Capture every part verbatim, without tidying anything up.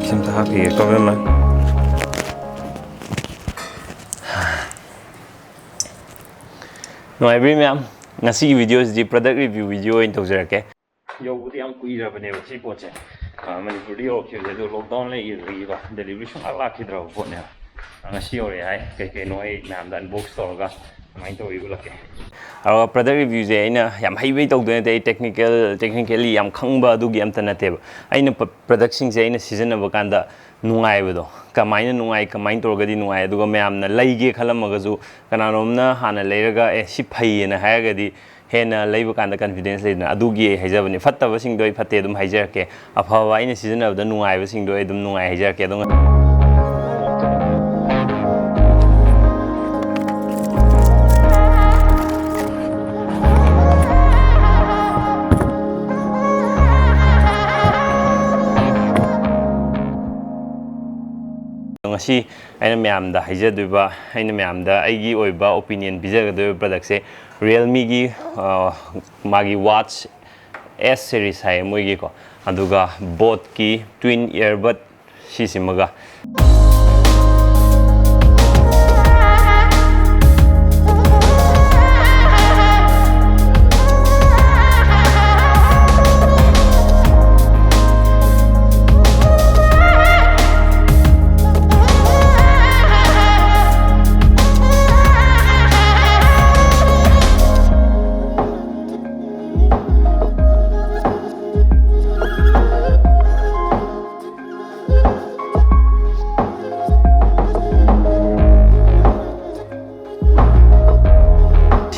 ꯁꯤꯝꯇ ꯍꯥꯞꯄꯤꯒꯦ ꯀꯣ ꯃꯦꯝ꯫ ꯅꯨꯡꯉꯥꯏꯕ꯭ꯔꯤ ꯃꯌꯥꯝ? ꯉꯁꯤꯒꯤ ꯚꯤꯗꯤꯑꯣꯁꯤꯗꯤ product review video ꯑꯣꯏꯅ ꯇꯧꯖꯔꯛꯀꯦ꯫ ꯌꯧꯕꯗꯤ ꯌꯥꯝ ꯀꯨꯏꯔꯕꯅꯦꯕ ꯁꯤ ꯄꯣꯠꯁꯦ꯫ ꯑ, ꯃꯅꯤꯄꯨꯔꯗ ꯌꯧꯔꯛꯈꯤꯕꯁꯦ, ꯑꯗꯨ lockdown ꯂꯩꯈꯤꯕꯗꯒꯤꯀꯣ delivery ꯁꯨꯡꯂꯥꯛ ꯂꯥꯛꯈꯤꯗ꯭ꯔꯕ ꯄꯣꯠꯅꯦꯕ꯫ ꯑ, ꯉꯁꯤ ꯌꯧꯔꯛꯑꯦ ꯍꯥꯏ꯫ ꯀꯩ ꯀꯩꯅꯣ ꯑꯩ ꯃꯌꯥꯝꯗ unbox ꯇꯧꯔꯒ ꯀꯃꯥꯏꯅ ꯇꯧꯋꯤ ꯎꯠꯂꯛꯀꯦ꯫ ꯑꯗꯨꯒ product reviewꯁꯦ ꯑꯩꯅ ꯌꯥꯝ ꯍꯩꯕꯩ ꯇꯧꯗꯣꯏ ꯅꯠꯇꯦ, ꯑꯩ technical, technically ꯌꯥꯝ ꯈꯪꯕ ꯑꯗꯨꯒꯤ ꯑꯝꯇ ꯅꯠꯇꯦꯕ꯫ ꯑꯩꯅ ꯄ-, productꯁꯤꯡꯁꯦ ꯑꯩꯅ ꯁꯤꯖꯤꯟꯅꯕ ꯀꯥꯟꯗ ꯅꯨꯡꯉꯥꯏꯕꯗꯣ, ꯀꯃꯥꯏꯅ ꯅꯨꯡꯉꯥꯏ, ꯀꯃꯥꯏꯅ ꯇꯧꯔꯒꯗꯤ ꯅꯨꯡꯉꯥꯏ, ꯑꯗꯨꯒ ꯃꯌꯥꯝꯅ ꯂꯩꯒꯦ ꯈꯜꯂꯝꯃꯒꯁꯨ ꯀꯅꯥꯅꯣꯝꯅ ꯍꯥꯟꯅ ꯂꯩꯔꯒ "ꯑꯦ, ꯁꯤ ꯐꯩꯌꯦꯅ" ꯍꯥꯏꯔꯒꯗꯤ ꯍꯦꯟꯅ ꯂꯩꯕ ꯀꯥꯟꯗ confidence ꯂꯩꯗꯅ, ꯑꯗꯨꯒꯤ ꯑꯩ ꯍꯥꯏꯖꯕꯅꯤ꯫ ꯐꯠꯇꯕꯁꯤꯡꯗꯣ ꯑꯩ ꯐꯠꯇꯦ ꯑꯗꯨꯝ ꯍꯥꯏꯖꯔꯛꯀꯦ, ꯑꯐꯕ ꯑꯩꯅ ꯁꯤꯖꯤꯟꯅꯕꯗ ꯅꯨꯡꯉꯥꯏꯕꯁꯤꯡꯗꯣ ꯑꯩ ꯑꯗꯨꯝ ꯅꯨꯡꯉꯥꯏ ꯍꯥꯏꯖꯔꯛꯀꯦ꯫ ꯑꯗꯣ ꯉꯁꯤ ꯑꯩꯅ ꯃꯌꯥꯝꯗ ꯍꯥꯏꯖꯗꯣꯏꯕ, ꯑꯩꯅ ꯃꯌꯥꯝꯗ ꯑꯩꯒꯤ ꯑꯣꯏꯕ opinion ꯄꯤꯖꯒꯗꯣꯏꯕ productꯁꯦ Realmeꯒꯤ, ꯑ, ꯃꯥꯒꯤ watch S series ꯍꯥꯏꯌꯦ ꯃꯣꯏꯒꯤꯀꯣ, ꯑꯗꯨꯒ Bodeꯀꯤ twin earbud ꯁꯤꯁꯤꯃꯒ꯫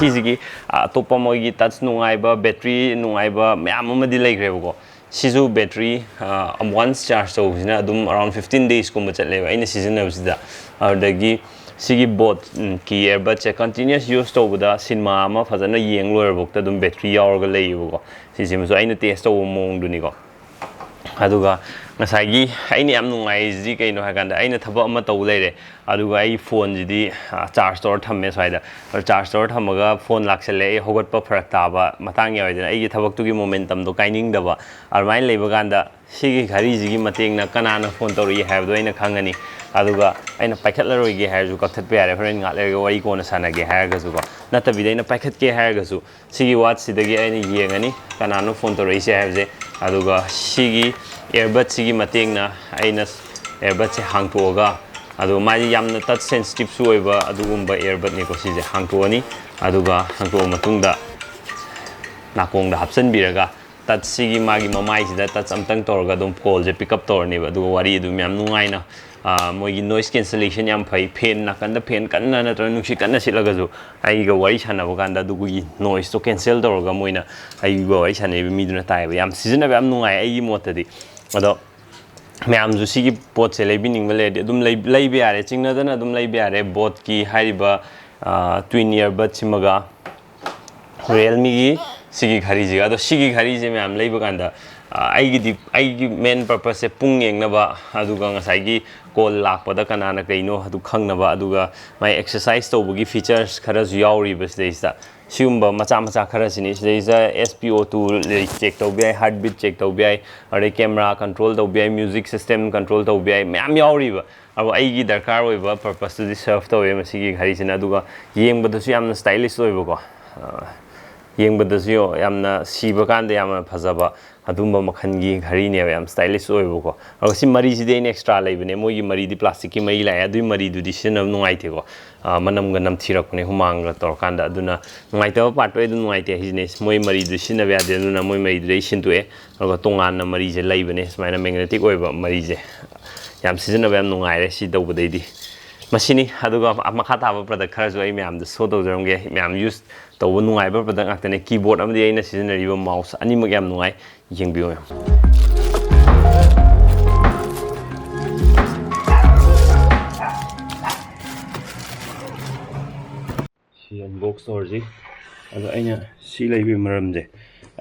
ꯁꯤꯁꯤꯒꯤ, ꯑ, ꯑꯇꯣꯞꯄ ꯃꯣꯏꯒꯤ touch ꯅꯨꯡꯉꯥꯏꯕ, battery ꯅꯨꯡꯉꯥꯏꯕ ꯃꯌꯥꯝ ꯑꯃꯗꯤ ꯂꯩꯈ꯭ꯔꯦꯕꯀꯣ꯫ ꯁꯤꯁꯨ battery, ꯑ, once charge ꯇꯧꯕꯁꯤꯅ ꯑꯗꯨꯝ around fifteen daysꯀꯨꯝꯕ ꯆꯠꯂꯦꯕ ꯑꯩꯅ ꯁꯤꯖꯤꯟꯅꯕꯁꯤꯗ꯫ ꯑꯗꯨꯗꯒꯤ ꯁꯤꯒꯤ Bodeꯀꯤ earbudꯁꯦ continuous use ꯇꯧꯕꯗ ꯁꯤꯅꯦꯃꯥ ꯑꯃ ꯐꯖꯅ ꯌꯦꯡ ꯂꯣꯏꯔꯕꯧꯇ ꯑꯗꯨꯝ battery ꯌꯥꯎꯔꯒ ꯂꯩꯌꯦꯕꯀꯣ꯫ ꯁꯤꯁꯤꯃꯁꯨ ꯑꯩꯅ test ꯇꯧꯕ ꯃꯑꯣꯡꯗꯨꯅꯤꯀꯣ꯫ ꯑꯗꯨꯒ ꯉꯁꯥꯏꯒꯤ ꯑꯩꯅ ꯌꯥꯝ ꯅꯨꯡꯉꯥꯏꯔꯤꯁꯤꯗꯤ ꯀꯩꯅꯣ ꯍꯥꯏ ꯀꯥꯟꯗ, ꯑꯩꯅ ꯊꯕꯛ ꯑꯃ ꯇꯧ ꯂꯩꯔꯦ, ꯑꯗꯨꯒ ꯑꯩ ꯐꯣꯟꯁꯤꯗꯤ ꯆꯥꯔꯖ ꯇꯧꯔ ꯊꯝꯃꯦ ꯁ꯭ꯋꯥꯏꯗ꯫ ꯆꯥꯔꯖ ꯇꯧꯔ ꯊꯝꯃꯒ ꯐꯣꯟ ꯂꯥꯛꯁꯜꯂꯦ, ꯑꯩ ꯍꯧꯒꯠꯄ ꯐꯔꯛ ꯇꯥꯕ ꯃꯇꯥꯡ ꯌꯥꯎꯋꯤꯗꯅ, ꯑꯩꯒꯤ ꯊꯕꯛꯇꯨꯒꯤ ꯃꯣꯃꯦꯟꯇꯝꯗꯣ ꯀꯥꯏꯅꯤꯡꯗꯕ꯫ ꯑꯗꯨꯃꯥꯏꯅ ꯂꯩꯕ ꯀꯥꯟꯗ ꯁꯤꯒꯤ ꯘꯔꯤꯁꯤꯒꯤ ꯃꯇꯦꯡꯅ ꯀꯅꯥꯅ ꯐꯣꯟ ꯇꯧꯔꯛꯏ ꯍꯥꯏꯕꯗꯣ ꯑꯩꯅ ꯈꯪꯉꯅꯤ꯫ ꯑꯗꯨꯒ ꯑꯩꯅ ꯄꯥꯏꯈꯠꯂꯔꯣꯏꯒꯦ ꯍꯥꯏꯔꯁꯨ ꯀꯛꯊꯠꯄ ꯌꯥꯔꯦ, ꯍꯣꯔꯦꯟ ꯉꯥꯛ ꯂꯩꯔꯒ ꯋꯥꯔꯤ ꯀꯣꯟꯅ ꯁꯥꯟꯅꯒꯦ ꯍꯥꯏꯔꯒꯁꯨꯀꯣ꯫ ꯅꯠꯇꯕꯤꯗ ꯑꯩꯅ ꯄꯥꯏꯈꯠꯀꯦ ꯍꯥꯏꯔꯒꯁꯨ ꯁꯤꯒꯤ ꯋꯥꯠꯁꯤꯗꯒꯤ ꯑꯩꯅ ꯌꯦꯡꯉꯅꯤ ꯀꯅꯥꯅꯣ ꯐꯣꯟ ꯇꯧꯔꯛꯏꯁꯦ ꯍꯥꯏꯕꯁꯦ꯫ ꯑꯗꯨꯒ ꯁꯤꯒꯤ ꯏꯌꯔꯕꯠꯁꯤꯒꯤ ꯃꯇꯦꯡꯅ ꯑꯩꯅ ꯏꯌꯔꯕꯠꯁꯦ ꯍꯥꯡꯇꯣꯛꯑꯒ, ꯑꯗꯨꯒ ꯃꯥꯁꯦ ꯌꯥꯝꯅ ꯇꯆ ꯁꯦꯟꯁꯤꯇꯤꯞꯁꯨ ꯑꯣꯏꯕ ꯑꯗꯨꯒꯨꯝꯕ ꯏꯌꯔꯕꯠꯅꯤꯀꯣ꯫ ꯁꯤꯁꯦ ꯍꯥꯡꯇꯣꯛꯑꯅꯤ꯫ ꯑꯗꯨꯒ ꯍꯥꯡꯇꯣꯛꯑ ꯃꯇꯨꯡꯗ ꯅꯥꯀꯣꯡꯗ ꯍꯥꯞꯆꯤꯟꯕꯤꯔꯒ, ꯇꯆꯁꯤꯒꯤ ꯃꯥꯒꯤ ꯃꯃꯥꯏꯁꯤꯗ ꯇꯆ ꯑꯝꯇꯪ ꯇꯧꯔꯒ ꯑꯗꯨꯝ ꯀꯣꯜꯁꯦ ꯄꯤꯛ ꯑꯞ ꯇꯧꯔꯅꯦꯕ꯫ ꯑꯗꯨꯒ ꯋꯥꯔꯤ ꯑꯗꯨꯝ ꯌꯥꯝ ꯅꯨꯡꯉꯥꯏꯅ, ꯑ, ꯃꯣꯏꯒꯤ ꯅꯣꯏꯁ ꯀꯦꯟꯁꯦꯂꯦꯁꯟ ꯌꯥꯝ ꯐꯩ, ꯐꯦꯟ ꯅꯥꯀꯟꯗ ꯐꯦꯟ ꯀꯟꯅ ꯅꯠꯇ꯭ꯔꯒ ꯅꯨꯡꯁꯤꯠ ꯀꯟꯅ ꯁꯤꯠꯂꯒꯁꯨ ꯑꯩꯒ ꯋꯥꯔꯤ ꯁꯥꯟꯅꯕ ꯀꯥꯟꯗ ꯑꯗꯨꯒꯤ ꯅꯣꯏꯁꯇꯣ ꯀꯦꯟꯁꯦꯜ ꯇꯧꯔꯒ ꯃꯣꯏꯅ ꯑꯩꯒ ꯋꯥꯔꯤ ꯁꯥꯟꯅꯔꯤꯕ ꯃꯤꯗꯨꯅ ꯇꯥꯏꯌꯦꯕ꯫ ꯌꯥꯝ ꯁꯤꯖꯤꯟꯅꯕ ꯌꯥꯝ ꯅꯨꯡꯉꯥꯏ ꯑꯩꯒꯤ ꯃꯣꯠꯇꯗꯤ꯫ ꯑꯗꯣ ꯃꯌꯥꯝꯁꯨ ꯁꯤꯒꯤ ꯄꯣꯠꯁꯦ ꯂꯩꯕꯤꯅꯤꯡꯕ ꯂꯩꯔꯗꯤ ꯑꯗꯨꯝ ꯂꯩ-, ꯂꯩꯕ ꯌꯥꯔꯦ, ꯆꯤꯡꯅꯗꯅ ꯑꯗꯨꯝ ꯂꯩꯕ ꯌꯥꯔꯦ꯫ ꯕꯣꯠꯀꯤ ꯍꯥꯏꯔꯤꯕ, ꯑ, ꯇ꯭ꯋꯤꯟ ꯏꯌꯔꯕꯠꯁꯤꯃꯒ ꯔꯤꯌꯦꯜꯃꯤꯒꯤ ꯁꯤꯒꯤ ꯘꯔꯤꯁꯤꯒ꯫ ꯑꯗꯣ ꯁꯤꯒꯤ ꯘꯔꯤꯁꯦ ꯃꯌꯥꯝ ꯂꯩꯕ ꯀꯥꯟꯗ, ꯑ, ꯑꯩꯒꯤꯗꯤ, ꯑꯩꯒꯤ ꯃꯦꯟ ꯄꯔꯄꯁꯁꯦ ꯄꯨꯡ ꯌꯦꯡꯅꯕ, ꯑꯗꯨꯒ ꯉꯁꯥꯏꯒꯤ ꯀꯣꯜ ꯂꯥꯛꯄꯗ ꯀꯅꯥꯅ ꯀꯩꯅꯣ ꯑꯗꯨ ꯈꯪꯅꯕ, ꯑꯗꯨꯒ ꯃꯥꯏ ꯑꯦꯛꯁꯔꯁꯥꯏꯁ ꯇꯧꯕꯒꯤ ꯐꯤꯆꯔꯁ ꯈꯔꯁꯨ ꯌꯥꯎꯔꯤꯕ ꯁꯤꯗꯩꯁꯤꯗ꯫ ꯁꯤꯒꯨꯝꯕ ꯃꯆꯥ ꯃꯆꯥ ꯈꯔꯁꯤꯅꯤ꯫ ꯁꯤꯗꯩꯁꯤꯗ ꯑꯦꯁ ꯄꯤ ꯑꯣ ꯇꯨ ꯆꯦꯛ ꯇꯧꯕ ꯌꯥꯏ, ꯍꯥꯔꯠ ꯕꯤꯠ ꯆꯦꯛ ꯇꯧꯕ ꯌꯥꯏ, ꯑꯗꯩ ꯀꯦꯃꯦꯔꯥ ꯀꯟꯇ꯭ꯔꯣꯜ ꯇꯧꯕ ꯌꯥꯏ, ꯃ꯭ꯌꯨꯖꯤꯛ ꯁꯤꯁꯇꯦꯝ ꯀꯟꯇ꯭ꯔꯣꯜ ꯇꯧꯕ ꯌꯥꯏ, ꯃꯌꯥꯝ ꯌꯥꯎꯔꯤꯕ꯫ ꯑꯗꯣ ꯑꯩꯒꯤ ꯗꯔꯀꯥꯔ ꯑꯣꯏꯕ ꯄꯔꯄꯁꯇꯨꯗꯤ ꯁꯔꯐ ꯇꯧꯋꯦ ꯃꯁꯤꯒꯤ ꯘꯔꯤꯁꯤꯅ꯫ ꯑꯗꯨꯒ ꯌꯦꯡꯕꯗꯁꯨ ꯌꯥꯝꯅ ꯁ꯭ꯇꯥꯏꯂꯤꯁ ꯑꯣꯏꯕꯀꯣ꯫ ꯑ, ꯌꯦꯡꯕꯗꯁꯨ ꯌꯥꯝꯅ ꯁꯤꯕ ꯀꯥꯟꯗ ꯌꯥꯝꯅ ꯐꯖꯕ ꯑꯗꯨꯝꯕ ꯃꯈꯜꯒꯤ ꯘꯔꯤꯅꯦꯕ, ꯌꯥꯝ ꯁ꯭ꯇꯥꯏꯂꯤꯁ ꯑꯣꯏꯕꯀꯣ꯫ ꯑꯗꯣ ꯁꯤ ꯃꯔꯤꯁꯤꯗꯤ ꯑꯩꯅ ꯑꯦꯛꯁꯇ꯭ꯔꯥ ꯂꯩꯕꯅꯦ, ꯃꯣꯏꯒꯤ ꯃꯔꯤꯗꯤ ꯄ꯭ꯂꯥꯁꯇꯤꯛꯀꯤ ꯃꯔꯤ ꯂꯥꯛꯑꯦ, ꯑꯗꯨꯒꯤ ꯃꯔꯤꯗꯨꯗꯤ ꯁꯤꯖꯤꯟꯅꯕ ꯅꯨꯡꯉꯥꯏꯇꯦꯀꯣ꯫ ꯑ, ꯃꯅꯝꯒ ꯅꯝꯊꯤꯔꯛꯄꯅꯦ ꯍꯨꯃꯥꯡꯒ ꯇꯧꯔꯀꯥꯟꯗ꯫ ꯑꯗꯨꯅ ꯅꯨꯡꯉꯥꯏꯇꯕ ꯄꯥꯔꯠꯇꯣ ꯑꯩ ꯑꯗꯨꯝ ꯅꯨꯡꯉꯥꯏꯇꯦ ꯍꯥꯏꯁꯤꯅꯦ꯫ ꯃꯣꯏ ꯃꯔꯤꯗꯨ ꯁꯤꯖꯤꯟꯅꯕ ꯌꯥꯗꯦ, ꯑꯗꯨꯅ ꯃꯣꯏ ꯃꯔꯤꯗꯨꯗꯤ ꯑꯩ ꯁꯤꯟꯗꯣꯛꯑꯦ꯫ ꯑꯗꯨꯒ ꯇꯣꯉꯥꯟꯅ ꯃꯔꯤꯁꯦ ꯂꯩꯕꯅꯦ, ꯁꯨꯃꯥꯏꯅ ꯃꯦꯒꯅꯦꯇꯤꯛ ꯑꯣꯏꯕ ꯃꯔꯤꯁꯦ꯫ ꯌꯥꯝ ꯁꯤꯖꯤꯟꯅꯕ ꯌꯥꯝ ꯅꯨꯡꯉꯥꯏꯔꯦ ꯁꯤ ꯇꯧꯕꯗꯩꯗꯤ꯫ ꯃꯁꯤꯅꯤ꯫ ꯑꯗꯨꯒ ꯃꯈꯥ ꯇꯥꯕ ꯄ꯭ꯔꯗꯛ ꯈꯔꯁꯨ ꯑꯩ ꯃꯌꯥꯝꯗ ꯁꯣ ꯇꯧꯖꯔꯝꯒꯦ꯫ ꯃꯌꯥꯝ ꯌꯨꯁ ꯇꯧꯕ ꯅꯨꯡꯉꯥꯏꯕ ꯄ꯭ꯔꯗꯛ ꯉꯥꯛꯇꯅꯦ꯫ ꯀꯤꯕꯣꯔꯗ ꯑꯃꯗꯤ ꯑꯩꯅ ꯁꯤꯖꯤꯟꯅꯔꯤꯕ ꯃꯥꯎꯁ ꯑꯅꯤꯃꯛ ꯌꯥꯝ ꯅꯨꯡꯉꯥꯏ꯫ ꯌꯦꯡꯕꯤꯌꯨ ꯃꯌꯥꯝ꯫ ꯁꯤ ꯑꯟꯕꯣꯛꯁ ꯇꯧꯔꯁꯤ꯫ ꯑꯗꯣ ꯑꯩꯅ ꯁꯤ ꯂꯩꯕꯒꯤ ꯃꯔꯝꯁꯦ,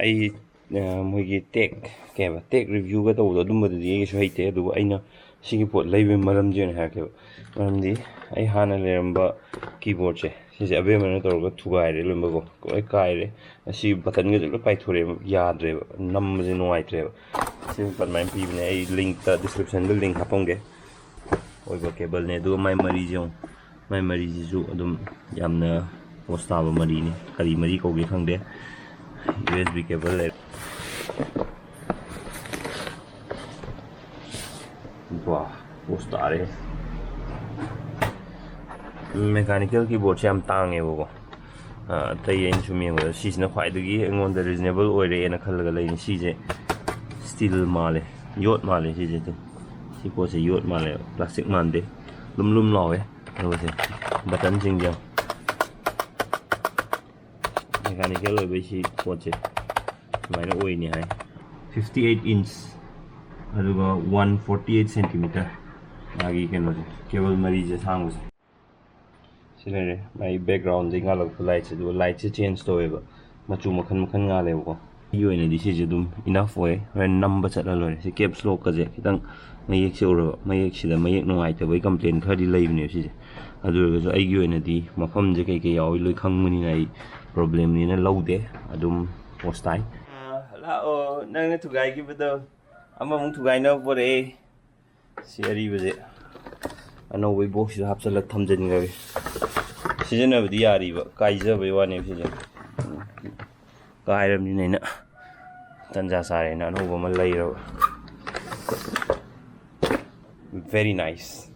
ꯑꯩ ꯃꯣꯏꯒꯤ ꯇꯦꯛ, ꯀꯩ ꯍꯥꯏꯕ, ꯇꯦꯛ ꯔꯤꯚ꯭ꯌꯨꯒ ꯇꯧꯕꯗꯣ, ꯑꯗꯨꯝꯕꯗꯨꯗꯤ ꯑꯩꯒꯤꯁꯨ ꯍꯩꯇꯦ꯫ ꯑꯗꯨꯕꯨ ꯑꯩꯅ ꯁꯤꯒꯤ ꯄꯣꯠ ꯂꯩꯕꯒꯤ ꯃꯔꯝꯁꯦ ꯑꯣꯏꯅ ꯍꯥꯏꯔꯛꯀꯦꯕ꯫ ꯃꯔꯝꯗꯤ ꯑꯩ ꯍꯥꯟꯅ ꯂꯩꯔꯝꯕ ꯀꯤꯕꯣꯔꯗꯁꯦ, ꯁꯤꯁꯦ ꯑꯕꯦꯝꯃꯅ ꯇꯧꯔꯒ ꯊꯨꯒꯥꯏꯔꯦ ꯂꯣꯏꯅꯃꯛꯀꯣ, ꯂꯣꯏ ꯀꯥꯏꯔꯦ꯫ ꯑꯁꯤ ꯕꯇꯟꯒꯁꯦ ꯂꯣꯏ ꯄꯥꯏꯊꯣꯔꯛꯑꯦꯕ, ꯌꯥꯗ꯭ꯔꯦꯕ, ꯅꯝꯕꯁꯦ ꯅꯨꯡꯉꯥꯏꯇ꯭ꯔꯦꯕ꯫ ꯁꯤ ꯑꯗꯨꯃꯥꯏꯅ ꯄꯤꯕꯅꯦ꯫ ꯑꯩ ꯂꯤꯡꯛꯇ, ꯗꯤꯁꯀ꯭ꯔꯤꯞꯁꯟꯗ ꯂꯤꯡꯛ ꯍꯥꯞꯄꯝꯒꯦ꯫ ꯑꯣꯏꯕ ꯀꯦꯕꯜꯅꯦ꯫ ꯑꯗꯨꯒ ꯃꯥꯏ ꯃꯔꯤꯁꯦ ꯌꯦꯡꯉꯨ, ꯃꯥꯏ ꯃꯔꯤꯁꯤꯁꯨ ꯑꯗꯨꯝ ꯌꯥꯝꯅ ꯄꯣꯁ ꯇꯥꯕ ꯃꯔꯤꯅꯤ꯫ ꯀꯔꯤ ꯃꯔꯤ ꯀꯧꯒꯦ ꯈꯪꯗꯦ꯫ ꯌꯨ ꯑꯦꯁ ꯕꯤ ꯀꯦꯕꯜ ꯂꯩꯔꯦ꯫ ꯋꯥ, ꯄꯣꯁ ꯇꯥꯔꯦ꯫ ꯃꯦꯀꯥꯅꯤꯀꯦꯜ ꯀꯤꯕꯣꯔꯗꯁꯦ ꯌꯥꯝ ꯇꯥꯡꯉꯦꯕꯀꯣ꯫ ꯑꯇꯩ ꯑꯩꯅ ꯁꯨꯝ ꯌꯦꯡꯕꯗ ꯁꯤꯁꯤꯅ ꯈ꯭ꯋꯥꯏꯗꯒꯤ ꯑꯩꯉꯣꯟꯗ ꯔꯤꯖꯅꯦꯕꯜ ꯑꯣꯏꯔꯦꯅ ꯈꯜꯂꯒ ꯂꯩꯅꯤ꯫ ꯁꯤꯁꯦ ꯁ꯭ꯇꯤꯜ ꯃꯥꯜꯂꯦ, ꯌꯣꯠ ꯃꯥꯜꯂꯦ ꯁꯤꯁꯦ꯫ ꯑꯗꯨꯝ ꯁꯤ ꯄꯣꯠꯁꯦ ꯌꯣꯠ ꯃꯥꯜꯂꯦꯕ, ꯄ꯭ꯂꯥꯁꯇꯤꯛ ꯃꯥꯟꯗꯦ꯫ ꯂꯨꯝ ꯂꯨꯝ ꯂꯥꯎꯋꯦ꯫ ꯑꯗꯨꯒ ꯁꯤ ꯕꯇꯟꯁꯤꯡꯁꯦ ꯌꯦꯡꯉꯣ꯫ ꯃꯦꯀꯥꯅꯤꯀꯦꯜ ꯑꯣꯏꯕꯩ ꯁꯤ ꯄꯣꯠꯁꯦ ꯁꯨꯃꯥꯏꯅ ꯑꯣꯏꯅꯤ ꯍꯥꯏ꯫ ꯐꯤꯐꯇꯤ ꯑꯩꯠ ꯏꯟꯆ, ꯑꯗꯨꯒ ꯋꯥꯟ ꯐꯣꯔꯇꯤ ꯑꯩꯠ ꯁꯦꯟꯇꯤꯃꯤꯇꯔ ꯃꯥꯒꯤ ꯀꯩꯅꯣꯁꯦ, ꯀꯦꯕꯜ ꯃꯔꯤꯁꯦ ꯑꯁꯥꯡꯕꯁꯦ꯫ ꯁꯤ ꯂꯩꯔꯦ꯫ ꯃꯥꯒꯤ ꯕꯦꯛꯒ꯭ꯔꯥꯎꯟꯗꯒꯤ ꯉꯥꯜꯂꯛꯄ ꯂꯥꯏꯠꯁꯦ, ꯑꯗꯨꯒ ꯂꯥꯏꯠꯁꯦ ꯆꯦꯟꯖ ꯇꯧꯋꯦꯕ, ꯃꯆꯨ ꯃꯈꯜ ꯃꯈꯜ ꯉꯥꯜꯂꯦꯕꯀꯣ꯫ ꯑꯩꯒꯤ ꯑꯣꯏꯅꯗꯤ ꯁꯤꯁꯦ ꯑꯗꯨꯝ ꯏꯅꯐ ꯑꯣꯏ꯫ ꯍꯣꯔꯦꯟ ꯅꯝꯕ ꯆꯠꯂ ꯂꯣꯏꯔꯦ꯫ ꯁꯤ ꯀꯦꯞꯁ ꯂꯣꯛꯀꯁꯦ ꯈꯤꯇꯪ ꯃꯌꯦꯛꯁꯦ ꯎꯔꯕ, ꯃꯌꯦꯛꯁꯤꯗ ꯃꯌꯦꯛ ꯅꯨꯡꯉꯥꯏꯇꯕꯒꯤ ꯀꯝꯄ꯭ꯂꯦꯟ ꯈꯔꯗꯤ ꯂꯩꯕꯅꯦꯕ ꯁꯤꯁꯦ꯫ ꯑꯗꯨ ꯑꯣꯏꯔꯒꯁꯨ ꯑꯩꯒꯤ ꯑꯣꯏꯅꯗꯤ ꯃꯐꯝꯁꯦ ꯀꯩꯀꯩ ꯌꯥꯎꯏ ꯂꯣꯏ ꯈꯪꯕꯅꯤꯅ ꯑꯩ ꯄ꯭ꯔꯣꯕ꯭ꯂꯦꯝꯅꯤꯅ ꯂꯧꯗꯦ, ꯑꯗꯨꯝ ꯄꯣꯁ ꯇꯥꯏ꯫ ꯑꯥ, ꯂꯥꯛꯑꯣ, ꯅꯪꯅ ꯊꯨꯒꯥꯏꯈꯤꯕꯗꯣ ꯑꯃꯃꯨꯛ ꯊꯨꯒꯥꯏꯅꯕ ꯄꯣꯔꯛꯑꯦ꯫ ꯁꯤ ꯑꯔꯤꯕꯁꯦ ꯑꯅꯧꯕ ꯕꯣꯛꯁꯁꯤꯗ ꯍꯥꯞꯆꯤꯜꯂꯒ ꯊꯝꯖꯤꯟꯈ꯭ꯔꯒꯦ꯫ ꯁꯤꯖꯤꯟꯅꯕꯗꯤ ꯌꯥꯔꯤꯕ, ꯀꯥꯏꯖꯕꯩ ꯋꯥꯅꯦꯕ ꯁꯤꯁꯦ꯫ ꯀꯥꯏꯔꯕꯅꯤꯅ ꯑꯩꯅ ꯇꯟꯖꯥ ꯆꯥꯔꯦꯅ ꯑꯅꯧꯕ ꯑꯃ ꯂꯩꯔꯕ꯫ Very nice.